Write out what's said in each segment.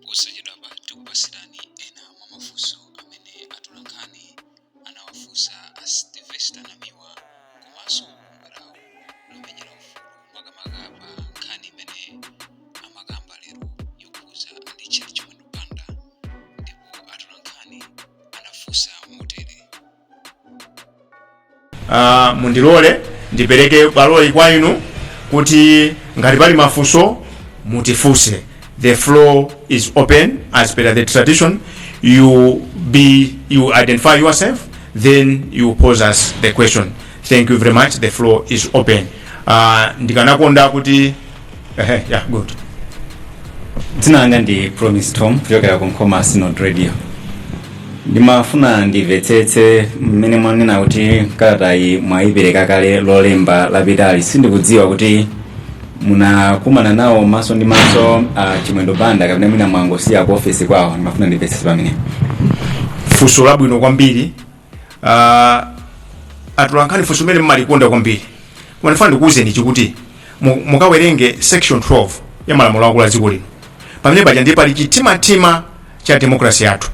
Posachedwapa tikupasirani ena mwa mafunso amene atolankhani anawafunsa a Sylvester Namiwa komanso bungwe lawo lomenyera ufulu, makamaka pa nkhani imene amakamba lero yokhuza Richard Chimwendo Banda, ndipo atolankhani anafunsa motere. Mundilole ndipereke bwaloli kwa inu kuti ngati pali mafunso mutifunse. The floor is open as per the tradition. You identify yourself, then you pose us the question. Thank you very much. The floor is open. Ndikanakonda kuti ehe, yeah, good. Dzina langa ndi Promise Tom kuchokera ku Nkhoma Synod Radio. Ndimafuna ndimvetsetse mmene mwanena kuti kalatayi mwayipereka kale Lolemba lapitali. Sindikudziwa kuti munakumana nawo maso ndi maso a Chimwendo Banda kapena mwina mwangosiya ku ofesi kwawo. Ndimafuna ndimvetsetse pamene. Funso labwino kwambiri. Atolankhani, funso limene mmalikonda kwambiri, koma ndifuna ndikuwuzeni chikuti mukawerenge section 12 ya malamulo akulu a dziko lino. Pamene paja ndiye pali chitimatima cha democracy yathu.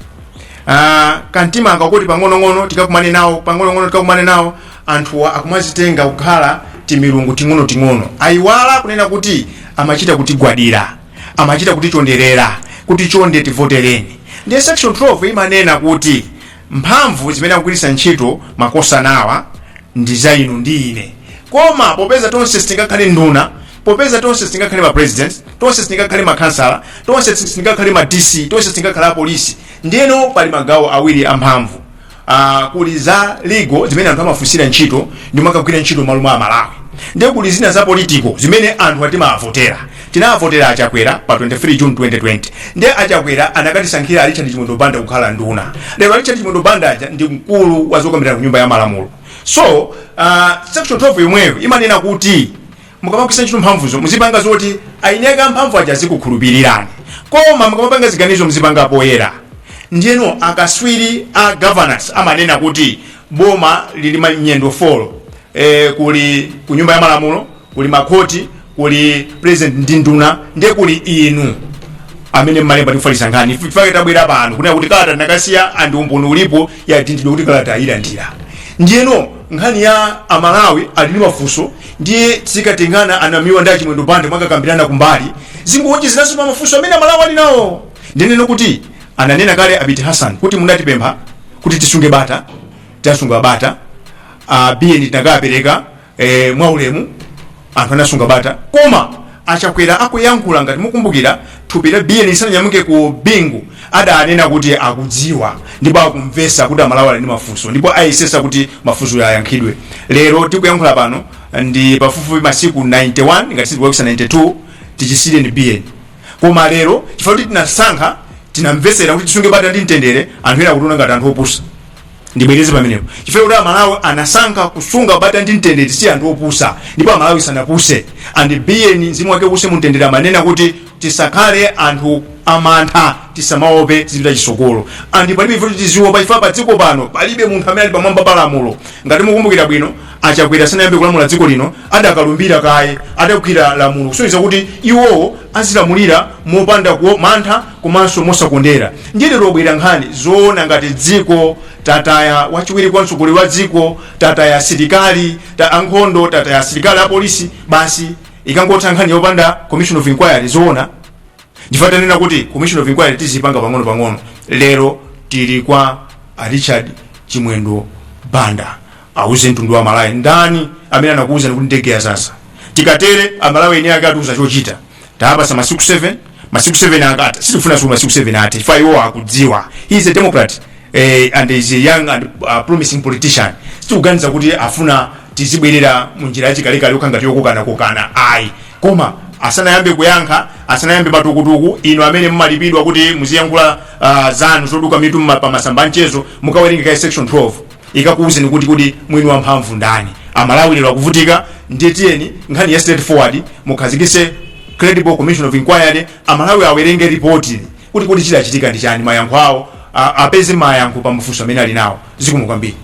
Kantima akakuti pang'onong'ono tikakumane nawo, pang'onong'ono tikakumane nawo, anthuwa akumazitenga kukhala timilungu ting'onoting'ono. Ayiwala kunena kuti amachita kutigwadira, amachita kutichonderera kuti chonde tivotereni. Ndiye section 12 imanena kuti mphamvu zimene akugwiritsa ntchito makosanawa ndi za inu ndi ine, koma popeza tonse sitingakhale nduna, popeza tonse sitingakhale ma president, tonse sitingakhale makhansala, tonse sitingakhale ma DC, tonse sitingakhale apolisi, ndiyeno pali magawo awiri amphamvu. Kuli za legal zimene anthu amafunsira ntchito ndi makagwira ntchito malo mwa Amalawi, ndiye kuli zina za political zimene anthu atimawavotera. Tinawavotera Achakwera pa 23 June 2020, ndiye Achakwera anakatisankhira a Richard Chimwendo Banda kukhala nduna. Lero a Richard Chimwendo Banda aja ndi mkulu wa zokambirana ku nyumba ya malamulo. So section 12 yomweyo imanena kuti mukamagwiritsa ntchito mphamvuzo muzipanga zoti aineka mphamvu aja azikukhulupirirani, koma mukamapanga ziganizo muzipanga poyera. Ndiyeno akaswiri a governance amanena kuti boma lili manyendo 4: kuli ku nyumba ya malamulo, kuli makhoti, kuli president ndi nduna, ndiye kuli inu amene mmalemba tikufalitsa nkhani. Chifukwa tabwera pano kunena kuti kalata nakasiya and umboni ulipo, yadindidwa kuti kalata ayilandira. Ndiyeno nkhani ya Amalawi ali ndi mafunso, ndiye tikatengana Anamiwa ndi Achimwendo Banda mwakakambirana kumbali, zinguwonjezeranso pa mafunso amene Amalawi ali nawo. Ndinene kuti ananena kale Abiti Hassan kuti munatipempha kuti tisunge bata, tasunga bata. Bn tinakapereka mwaulemu, anthu anasunga bata. Koma Achakwera akuyankhula, ngati mukumbukira, thupi la Bn lisananyamuke ku Bingu, adanena kuti akudziwa ndipo akumvesa kuti Amalawi ali ndi mafunso ndipo ayesesa kuti mafunso ayankhidwe. Lero tikuyankhula pano ndi pafupifupi masiku 91, ngati sindikuwakisa 92, tichisire ndi Bn. Koma lero chifukwa kuti tinasankha, tinamvesera kuti tisunge bata ndi mtendere, anthu ena akutiona ngati anthu opusa. Ndibwereze pamenepo: chifukwa kuti Amalawi anasankha kusunga bata ndi mtendere, si anthu opusa, ndipo Amalawi sanapuse. And Bn, mzimu wake uuse mumtendere, amanena kuti tisakhale anthu amantha, tisamaope, tizipita chisokolo. And palibe ife tiziopa, chifukwa pa dziko pano palibe munthu amene ali pamwamba pa lamulo. Ngati mukumbukira bwino, Achakwera sanayambe kulamula dziko lino, adakalumbira kaye, adagwira lamulo kusonyeza kuti iwowo azilamulira mopanda mantha komanso mosakondera. Ndiye lero bwera nkhani zoona ngati dziko tataya wachiwiri kwa mtsogoleri wa dziko, tataya asilikali ta ankhondo, tataya asilikali apolisi, basi ikangotha nkhani yopanda commission of inquiry, zoona? Ndifa tanena kuti commission of inquiry tizipanga pang'ono pang'ono. Lero tili kwa a Richard Chimwendo Banda, auze mtundu wa Malawi ndani amene anakuwuzani kuti ndege yazaza. Tikatere Amalawi eni ake atiuza chochita. Tapasa masiku 7, masiku 7 akata sitifuna so masiku 7 ati chifukwa iwo akudziwa. He is a democrat and is a young and promising politician. Sitikuganiza kuti afuna tizibwerera munjira yachikalekale yokha ngati yokokana kokana, ayi. Koma asanayambe kuyankha, asanayambe matukutuku, inu amene mumalipidwa kuti muziyankhula zanu zoduka mitu pa masamba amchezo, mukawerenge kaye section 12, ikakuwuzeni kuti mwini wamphamvu ndani. Amalawi lero akuvutika, ndiye tiyeni nkhani ya straightforward, mukhazikise credible commission of inquiry, Amalawi awerenge ripoti kuti chidachitika ndi chani, mayankho awo apeze mayankho pa mafunso amene ali nawo. Zikomo kwambiri.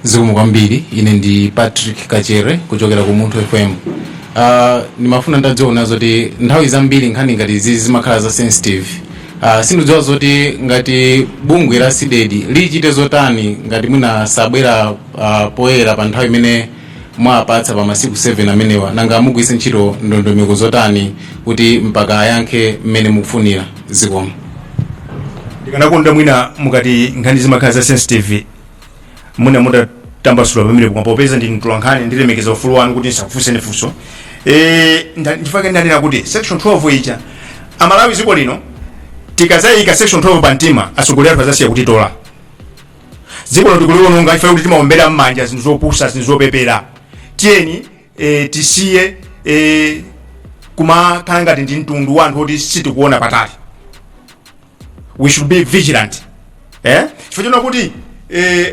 Zikomo kwambiri. Ine ndi Patrick Kachere kuchokera ku Munthu FM. Ndimafuna ndadziona zoti nthawi zambiri nkhani ngati izi zimakhala za sensitive. Sindidziwa zoti ngati bungwe la CDEDI lichite zotani ngati mwina sabwera poyera pa nthawi imene mwapatsa pa masiku 7 amenewa. Nanga mugwiritse ntchito ndondomeko zotani kuti mpaka ayankhe mmene mukufunira? Zikomo. Ndikanakonda mwina mukati nkhani zimakhala za sensitive, mwina mutatambasula pamene, koma popeza ndi mtolankhani, ndilemekeza ufulu wanu kuti ndisakufunseni funso. Ndifake ndanena kuti section 12 ija, Amalawi, dziko lino tikazayika section 12 pa mtima, atsogoleri athu azasiya kutitola. Dziko lino tikuliwononga ife kuti timaombera m'manja zinthu zopusa, zinthu zopepera. Tiyeni tisiye kumakhala ngati ndi mtundu wa anthu oti sitikuona patali. We should be vigilant, eh? Chifukwa chona kuti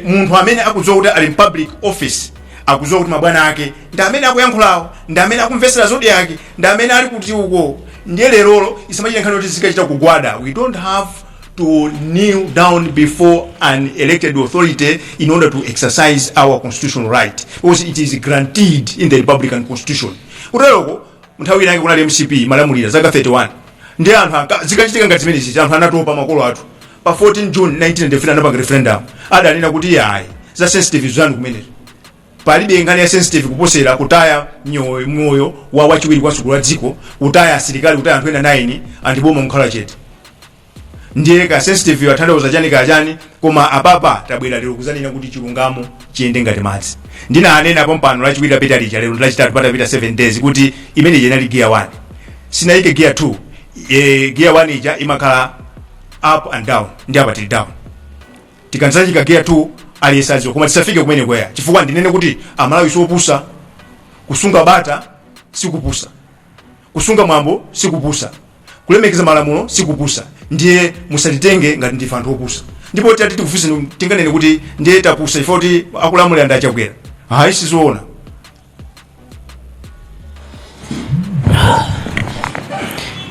munthu amene akudziwa kuti ali public office, akudziwa kuti mabwana ake ndi amene akuyankhulawo, ndi amene akumvesera Zodiak, ndi amene ali kuti uko. Ndiye lerolo isamachita nkhani yoti zikachita kugwada. We don't have to kneel down before an elected authority in order to exercise our constitutional right, because it is guaranteed in the Republican Constitution. Kuteroko nthawi inake kunali MCP malamulira zaka 31, ndi anthu zikachitika ngati zimenezi, anthu anatopa. Makolo athu pa 14 June 1995 anapanga referendum, adanena kuti yayi, za sensitive zanu kumenezo, palibe nkhani ya sensitive kuposera kutaya moyo wa wachiwiri kwa mtsogoleri wa dziko, kutaya asilikali, kutaya anthu ena 9, andiboma mukhala chete. Ndiye ka sensitive atanthauza chani kachani? Koma apapa tabwera lero kuzanena kuti chilungamo chiyende ngati madzi. Ndinanena pompano Lachiwiri lapita lija, lero ndilachitatu, patapita 7 days, kuti imene ija inali gear 1, sinayike gear 2. Gear 1 ija imakhala up and down, ndi apa tili down. Tikanzachika gear 2, aliyense adziwa, koma tisafike kumene kweya, chifukwa ndinene kuti Amalawi siopusa. Kusunga bata sikupusa, kusunga mwambo sikupusa, kulemekeza malamulo sikupusa. Ndiye musatitenge ngati ndife anthu opusa. Ndipo tati tikufunse, tinganene kuti ndiye tapusa chifukwa kuti akulamulira ndi Achakwera? Hayi, sizoona.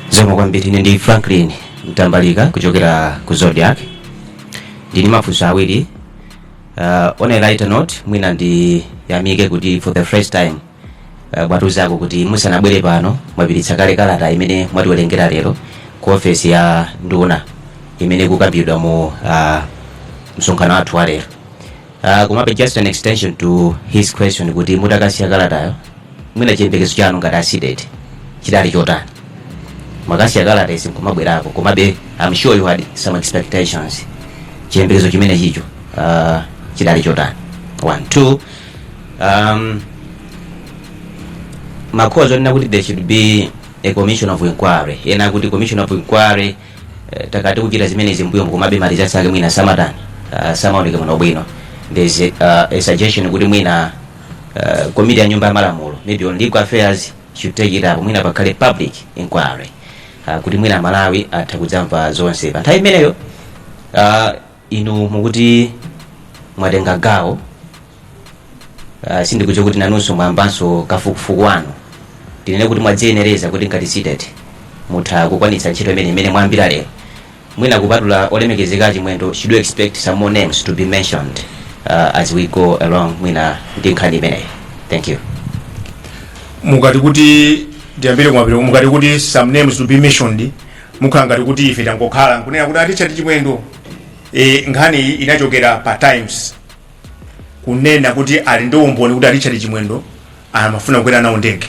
Zikomo kwambiri. Ine ndi Franklin Mtambalika kuchokera ku Zodiak. Ndini mafunso awiri. On a lighter note, mwina ndiyamike kuti for the first time mwatiuzako kuti musanabwere pano mwapititsa kale kalata imene mwatiwerengera lero ku ofesi ya nduna imene ikukambidwa mu msonkhano wathu wa lero. Komabe, just an extension to his question, kuti mutakasiya kalatayo, mwina chiyembekezo chanu ngati a CDEDI chidali chotani? Mwakasiya kalata isi nkumabwerako, komabe I'm sure you had some expectations. Chiyembekezo chimene chicho chidali chotani? One, two, makhoza onena kuti there should be a commission of inquiry, ena kuti commission of inquiry, takati kuchita zimenezi mbuyo, komabe ma results ake mwina samatani, samaoneke muno bwino. There's a suggestion kuti mwina committee ya nyumba ya malamulo, maybe on legal affairs, should take it up, mwina pakhale public inquiry, kuti mwina Malawi atha kudzamva zonse pa nthawi imeneyo. Inu mukuti mwatenga gawo, sindikudziwa kuti nanunso mwayambanso kafukufuku wanu. Tinene kuti mwadziyenereza kuti ngati CDEDI mutha kukwanitsa ntchito imene mwayambira lero? Mwina kupatula olemekezeka Chimwendo, should we expect some more names to be mentioned as we go along, mwina ndi nkhani imeneyi? Thank you. Mukati kuti ndiyambire kumapiro, mukati kuti some names to be mentioned, mukhala ngati kuti ife tangokhala nkunena kuti atichati Chimwendo. Nkhani iyi inachokera pa Times kunena kuti ali ndi umboni kuti a Richard Chimwendo amafuna kukwera nawo ndege.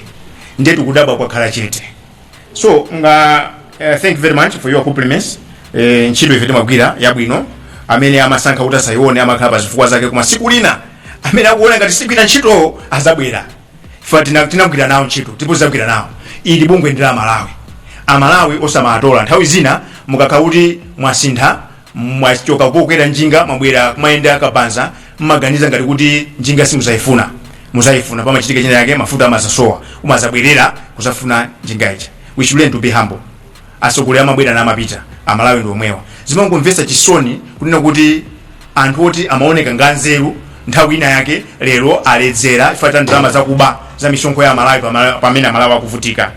Ndiye tikudabwa kwakhala chete. So nga thank you very much for your compliments. Ntchito ife timagwira yabwino. Amene amasankha kuti asayione amakhala pa zifukwa zake, koma siku lina amene akuona ngati sigwira ntchito azabwera. Ife tinagwira nawo ntchito, tipo zagwira nawo. Ili bungwe ndi la Malawi, Amalawi osamatola. Nthawi zina mukakhala kuti mwasintha, mwachoka pokwera njinga, mwabwera kumayenda kabanza, mmaganiza ngati kuti njinga simuzayifuna. Muzayifuna. Pamachitika china yake, mafuta amazasowa, umazabwerera kuzafuna njinga ija. We should learn to be humble. Atsogoleri amabwera namapita, Amalawi ndi omwewa. Zimangomvetsa chisoni kunena kuti anthu oti amaoneka nganzeru nthawi ina yake lero aledzera chifukwa cha ndalama zakuba za misonkho ya Amalawi, pamene Amalawi akuvutika.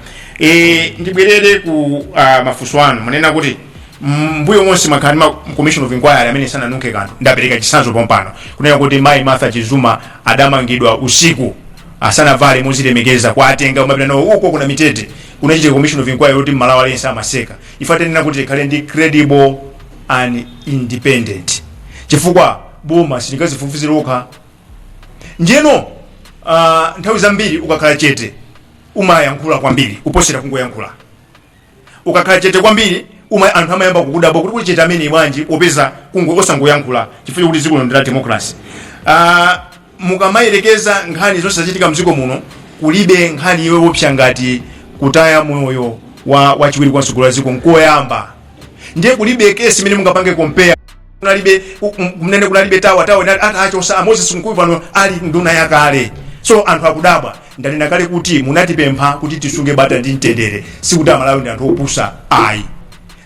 Ndibwerere ku mafunso anu. Munena kuti mbuyo monse mwakhala ndi ma commission of inquiry amene sananunkhe kanthu. Ndapereka chitsanzo pompano kunena kuti mayi Martha Chizuma adamangidwa usiku. Asanavale mozilemekeza kwatenga umapita nawo uko kuna mitete, kunachitika commission of inquiry yoti Mmalawi aliyense amaseka. Ife atenena kuti ikhale ndi credible and independent, chifukwa boma silingazifufuzire okha. Ndiyeno nthawi zambiri ukakhala chete umayankhula kwambiri kuposera kungoyankhula. Ukakhala chete kwambiri anthu amayamba kukudabwa kuti kuli chete amene bwanji, popeza kungo osangoyankhula, chifukwa kuti dziko lino ndi la democracy. Mukamayerekeza nkhani zonse zachitika mdziko muno, kulibe nkhani yoopsa ngati kutaya moyo wa wachiwiri kwa mtsogoleri wa dziko nkoyamba. Ndiye kulibe kesi imene mungapange compare. Kunalibe mnene, kunalibe tawa tawa inali atachosa a Moses Kunkuyu, pano ali nduna yakale. So anthu akudabwa. Ndanena kale kuti munatipempha kuti tisunge bata ndi mtendere, sikuti Amalawi ndi anthu opusa ayi.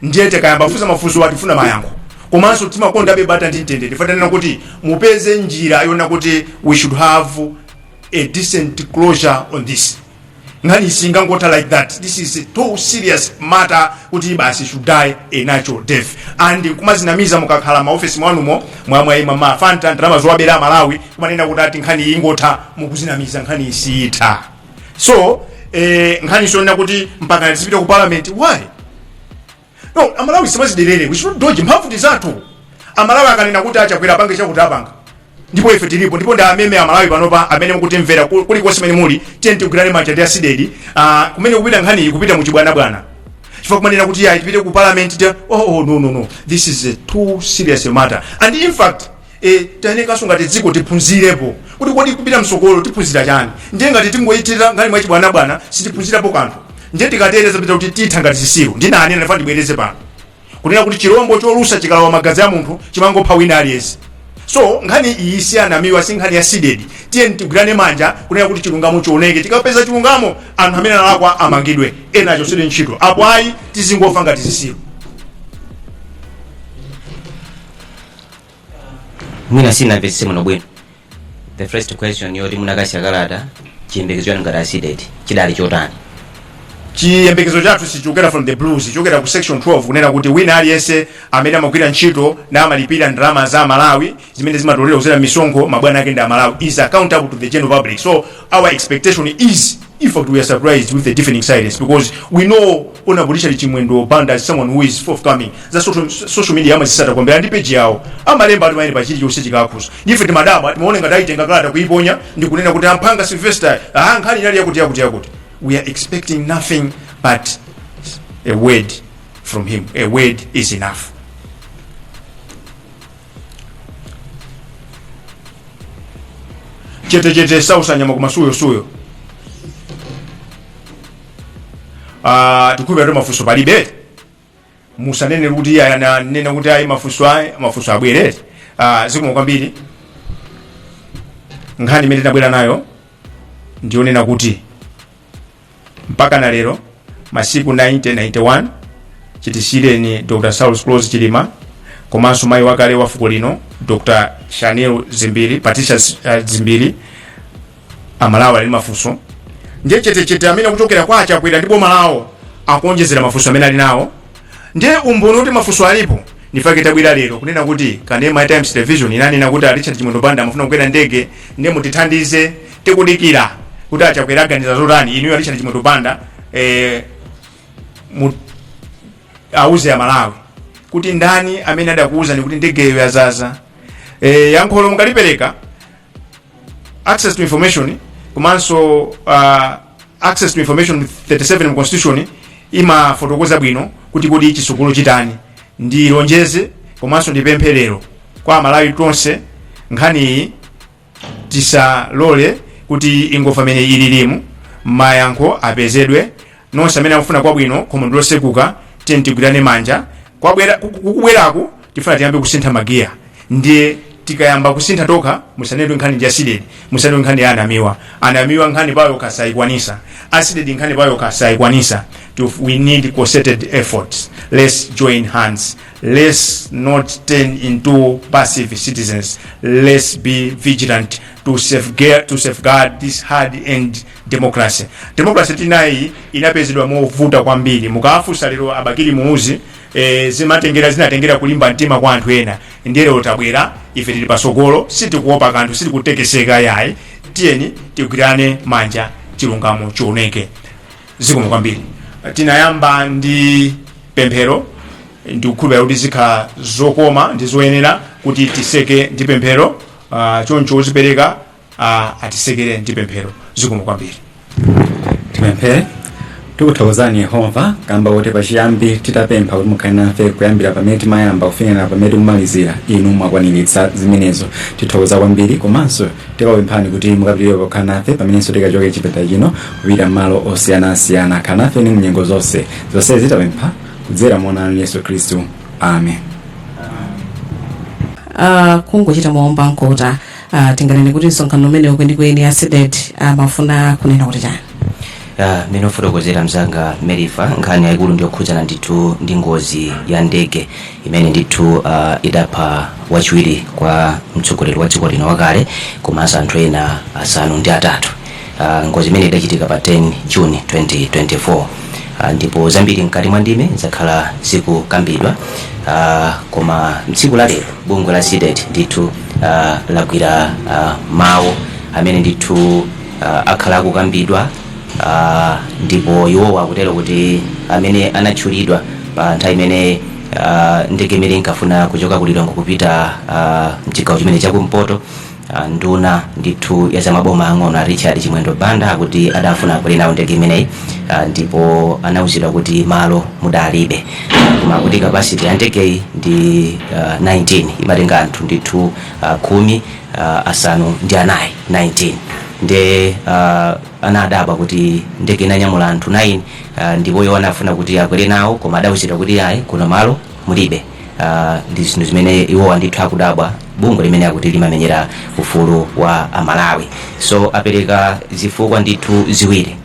Ndiye tikayamba kufunsa mafunso atifuna mayankho, komanso timakondabe bata ndi mtendere. Fatanena kuti mupeze njira yona kuti we should have a decent closure on this. Nkhani isingangotha like that. This is a too serious matter kuti basi should die a natural death. And kumazinamiza mukakhala maofesi mwanumo, mwamwayima mafanta, ndalama zowabera Malawi, kumanena kuti ati nkhani iyi ingotha, mukuzinamiza. Nkhani isiyitha. So nkhani isonena kuti mpaka tizipita ku parliament, why? No, Amalawi samaziderere. We should not dodge. Mphamvu ndi zathu. Amalawi akanena kuti aChakwera apange chakuti, apanga, ndipo ife tilipo. Ndipo ndi amene Amalawi panopa amene mukutimvera kulikonse kumene muli, tiye tigwirane manja ndi a CDEDI. Kumene kupita nkhani iyi kupita muchibwanabwana, chifukwa kumanena kuti ayi tipite ku parliament oh, no, no, no, this is a too serious a matter. And in fact tayenekanso ngati dziko tiphunzirepo kuti kodi kupita msogolo tiphunzira chani. Ndiye ngati tingoyitira nkhani mwachibwanabwana, sitiphunzirapo kanthu. Ndiye tikatere zapita kuti titha ngati zisilu. Ndinanena, ndifa ndibwereze pano kunena kuti chirombo cholusa chikalowa magazi a munthu chimangopha wina aliyense. So nkhani iyi si anamiwa, si nkhani ya CDEDI. Tiye tigwirane manja kunena kuti chilungamo chioneke. Tikapeza chilungamo, anthu amene analakwa amangidwe, ena achotsedwe ntchito. Apo ayi, tizingofa ngati zisilu. Mwina sinamvetse muno bwino the first question yoti munakasiya kalata, chiyembekezo chanu ngati a CDEDI chidali chotani? Chiyembekezo chathu sichokera from the blues, chichokera ku section 12, kunena kuti wina aliyense amene amagwira ntchito na amalipira ndalama za Malawi zimene zimatolera kudzera misonkho, mabwana ake ndi Amalawi, is accountable to the general public. So our expectation is, in fact we are surprised with the deafening silence, because we know Honorable Richard Chimwendo Banda as someone who is forthcoming. Za social media amazisata kwambiri, ndi page yawo amalemba ati maene pa chilichonse chikakhuza. Ndife timadabwa, timaone ngati ayitenga kalata kuiponya ndi kunena kuti amphanga Sylvester, ah, nkhani inali yakuti yakuti yakuti. We are expecting nothing but a word from him. A word is enough. Chete chete sausanyama koma suyo suyo. Tikhulupirira kuti mafunso palibe. Musanene kuti iye ananena kuti ayi mafunso, ayi mafunso abwere. Zikomo kwambiri. Nkhani imene tinabwera nayo ndionena kuti mpaka na lero, masiku 90 91 chitisiyireni Dr Saulos Klaus Chilima komanso mayi wakale wa fuko lino Dr Shanil Dzimbiri, Patricia Dzimbiri, Amalawi ali mafunso. Ndiye chetechete amene akuchokera kwa aChakwera ndi boma lawo akuonjezera mafunso amene ali nawo. Ndiye umboni kuti mafunso alipo ndifake tabwera lero kunena kuti kanema Times Television inanena kuti a Richard Chimwendo Banda amafuna kukwera ndege. Ndiye mutithandize, tikudikira kuti aChakwera aganiza zotani. Inuyo Richard Chimwendo Banda, mu auze Amalawi kuti ndani amene adakuwuzani kuti ndegeyo yazaza. Yankholo mukalipereka, access to information komanso access to information 37 mu constitution imafotokoza bwino kuti kodi chisogolo chitani. Ndilonjeze komanso ndipemphe lero kwa Amalawi tonse, nkhani iyi tisalole kuti ingofa mene ililimu. Mayankho apezedwe. Nonse amene akufuna kwabwino, khomo ndilosekuka, tiye tigwirane manja. Kukubweraku tifuna tiyambe kusintha magiya. Ndiye tikayamba kusintha tokha, musanenedwe nkhani ndi a CDEDI, musanenedwe nkhani ya anamiwa. Anamiwa nkhani payo kasayikwanisa, a CDEDI nkhani payo kasayikwanisa. We need concerted efforts. Let's join hands. Let's not turn into passive citizens. Let's be vigilant to safeguard this hard earned democracy. Democracy tinayi inapezedwa movuta kwambiri. Mukafunsa lero a Bakili Muluzi, zimatengera, zinatengera kulimba mtima kwa anthu ena. Ndiye lero tabwera ife, tili pasogolo, sitikuopa kanthu, sitikutekeseka yayi. Tiyeni tigwirane manja, chilungamo chioneke. Zikomo kwambiri. Tinayamba ndi pemphero, ndikukhulupirira kuti zikhala zokoma ndi zoyenera kuti tiseke ndi pemphero. Choncho ozipereka atisekere ndi pemphero. Zikomo kwambiri. Tipemphere. Tikuthokozani Yehova kamba kuti pachiyambi titapempha kuti mukhale nafe kuyambira pamene timayamba kufikira pamene tikumalizira, inu mwakwaniritsa zimenezo. Tithokoza kwambiri, komanso tikapemphani kuti mukapitirire kukhala nafe pamenenso tikachoke chipinda chino kupita m'malo osiyanasiyana. Khala nafe ni mnyengo zonse. Zonsezi tapempha kudzera mwa Mwana wanu Yesu Khristu, amen. Kungochita maomba nkota, tinganene kuti msonkhano umenewu kwenikweni a CDEDI amafuna kunena kuti chani? Mmene ofotokozera mzanga Merifa, nkhani yayikulu ndiyokhudzana ndithu ndi ngozi ya ndege imene ndithu idapha wachiwiri kwa mtsogoleri wa dziko lino wakale komanso anthu ena 8. Ngozi imene idachitika pa 10 June 2024, ndipo zambiri mkati mwa ndime zakhala zikukambidwa, koma mtsiku la lero bungwe la CDEDI ndithu lagwira mawu amene ndithu akhala akukambidwa, ndipo iwowo akutero kuti amene anatchulidwa pa nthawi imene ndege imene inkafuna kuchoka ku Lilongwe kupita mchigawo chimene chakumpoto, nduna ndithu ya zamaboma ang'ono a Richard Chimwendo Banda akuti adafuna akwere nawo ndege imeneyi, ndipo anawuzidwa kuti malo mudalibe. Koma akuti capacity ya ndegeyi ndi 19, imatenga anthu ndithu 14, 19. Nde anadabwa kuti ndege inanyamula anthu 9, ndipo iwo anafuna kuti akwere nawo koma adawuzidwa kuti ayi, kuno malo mulibe. Ndi zinthu zimene iwowa ndithu akudabwa, bungwe limene akuti limamenyera ufulu wa Amalawi. So apereka zifukwa ndithu ziwiri,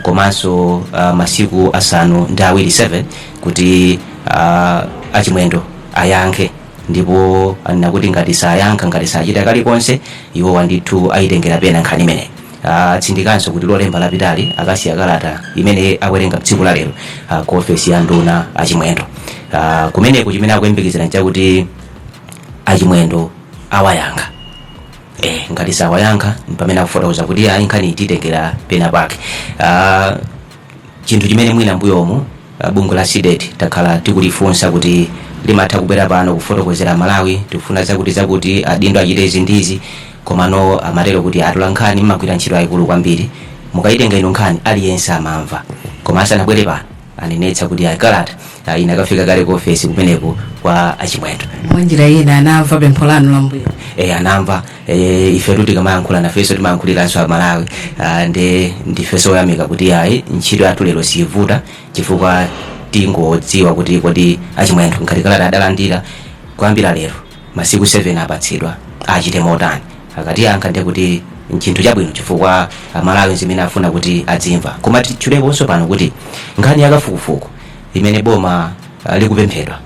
komanso masiku 7 7 kuti achimwendo ayankhe, ndipo anena kuti ngati sayankha, ngati sachita kalikonse, iwowa ndithu ayitengera pena nkhani imeneyi. Atsindikanso kuti Lolemba lapitali akasiya kalata imene akuwerenga tsiku la lero ku ofesi ya nduna achimwendo. Kumeneku chimene akuyembekezera nchakuti achimwendo awayankha. Ngati sawayankha, pamene akufotokoza kuti ayi, nkhani titengera pena pake. Chinthu chimene mwina mbuyomu bungwe la CDEDI takhala tikulifunsa kuti limatha kubwera pano kufotokozera Malawi, tikufuna zakuti zakuti, adindo achite izi ndizi, komano amatero kuti atola nkhani mmagwira ntchito yayikulu kwambiri, mukayitenga ino nkhani aliyense amamva. Koma asanabwere pano anenetsa kuti akalata inakafika kale ku ofesi kumeneko kwa achimwendo. Mwanjira ina anamva pempho lanu la mbuyo. Anamva. Ifetu tikamayankhula nafenso timayankhuliranso Amalawi. Nde ndifenso oyamika kuti ayi, ntchito yathu lero siyivuta chifukwa tingodziwa kuti kodi achimwendo ngati kalata adalandira, kuyambira lero masiku 7 apatsidwa, achite motani? Akatiyankha ndiye kuti nchinthu chabwino chifukwa Amalawi zimene afuna kuti adzimva. Koma titchuleponso pano kuti nkhani yakafukufuku imene boma likupemphedwa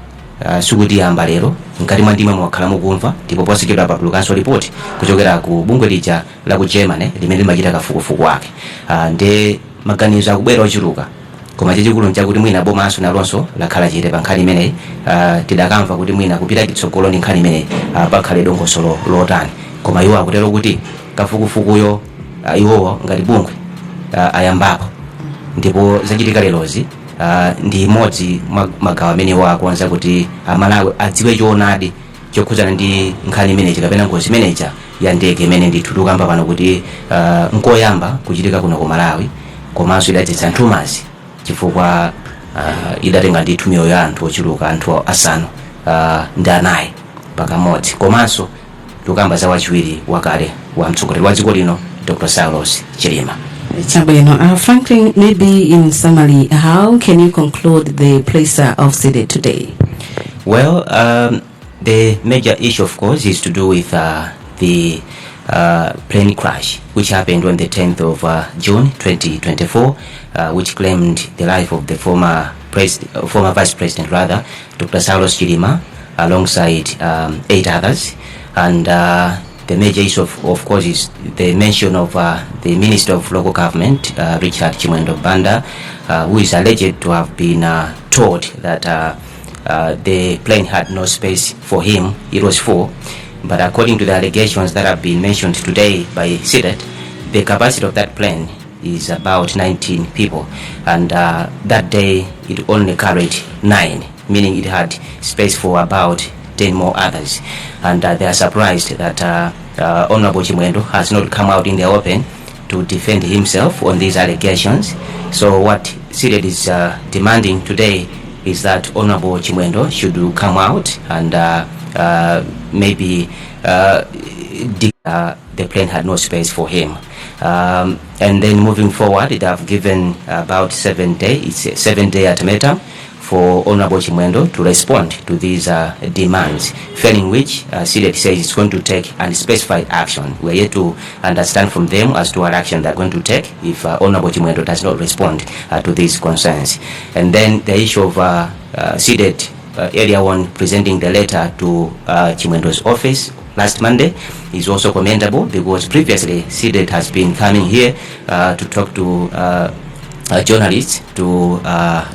sikuti yamba lero. Mkati mwa ndime mwakhala mukumva, ndipo posachedwa patulukanso ripoti kuchokera ku bungwe lija la ku Germany limene limachita kafukufuku wake. Nde maganizo akubwera ochuluka, koma chachikulu nchakuti mwina bomanso nalonso lakhala chete pa nkhani imeneyi. Tidakamva kuti mwina kupita chitsogolo ndi nkhani imeneyi, pakhale dongosolo lotani, koma iwo akutero kuti kafukufukuyo, iwowo ngati bungwe ayambapo, ndipo zachitika lerozi ndi imodzi mwa magawo amene iwo akukonza kuti Amalawi adziwe choonadi chokhudzana ndi nkhani imeneyi kapena ngozi imeneyi ya ndege imene ndithu tikukamba pano kuti nkoyamba kuchitika kuno ku Malawi, komanso idadzetsa nthumazi chifukwa idatenga ndithu miyoyo ya anthu ochuluka, anthu 4 pakamodzi, komanso tikukamba za wachiwiri wakale wa mtsogoleri wa dziko lino, Dr Saulos Chilima. Chabwino. Franklin, maybe in summary, how can you conclude the presser of CDEDI today? Well, the major issue, of course, is to do with the plane crash, which happened on the 10th of June 2024, which claimed the life of the former Vice President, rather, Dr. Saulos Chilima, alongside eight others. And the major issue, of course, is the mention of the Minister of Local Government, Richard Chimwendo Banda, who is alleged to have been told that the plane had no space for him, it was full. But according to the allegations that have been mentioned today by CDEDI, The capacity of that plane is about 19 people, and that day it only carried 9, meaning it had space for about 10 more others. And they are surprised that Honorable Chimwendo has not come out in the open to defend himself on these allegations. So what CDEDI is demanding today is that Honorable Chimwendo should come out and maybe the plane had no space for him. And then moving forward, they have given about 7 day, it's a 7-day ultimatum for Honorable Chimwendo to respond to these demands, failing which CDEDI says it's going to take unspecified action. We're yet to understand from them as to what action they're going to take if Honorable Chimwendo does not respond to these concerns. And then the issue of CDEDI earlier on presenting the letter to Chimwendo's office last Monday is also commendable, because previously CDEDI has been coming here to talk to journalists to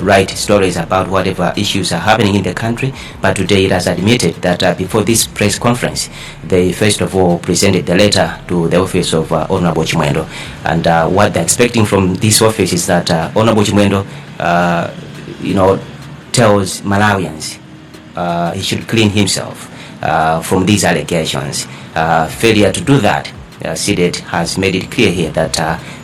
write stories about whatever issues are happening in the country. But today it has admitted that before this press conference, they first of all presented the letter to the office of Honorable Chimwendo. And what they're expecting from this office is that Honorable Chimwendo, tells Malawians he should clean himself from these allegations. Failure to do that, CDEDI has made it clear here that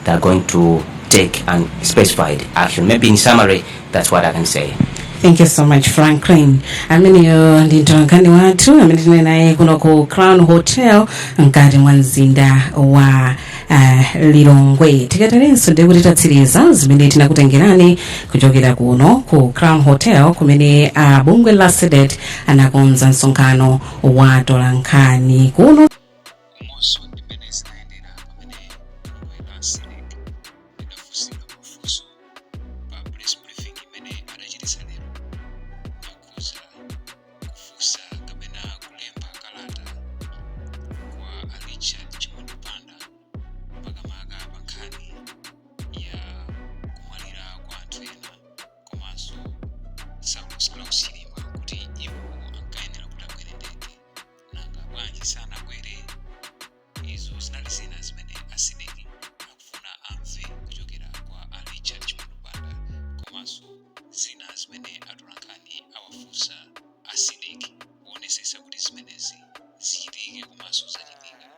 they're going to take unspecified action. Maybe in summary, that's what I can say. Thank you so much, Franklin. Ameneyo ndi mtolankhani wathu amene tinali naye kuno ku Crown Hotel mkati mwa mzinda wa Lilongwe. Tikatalenso ndiye kuti tatsiriza zimene tinakutengerani kuchokera kuno ku Crown Hotel, kumene bungwe la CDEDI anakonza msonkhano wa tolankhani kuno. Umonso ndi mmene zinayendera pamene bungwe la CDEDI lidafunsidwa mafunso pa press briefing imene adachititsa lero yokhuza kufunsa kapena kulemba kalata kwa a Richard Chimwendo Banda, makamaka pa nkhani ya kumwalira kwa anthu ena komanso Saulos Klaus Chilima, kuti iwo ankayenera kuti akwere ndege, nanga bwanji sanakwere? Izo zinali zina zimene a CDEDI akufuna amve kuchokera kwa a Richard Chimwendo Banda, komanso zina zimene atolankhani awafunsa a CDEDI kuonesesa kuti zimenezi zichitike komanso zachitika.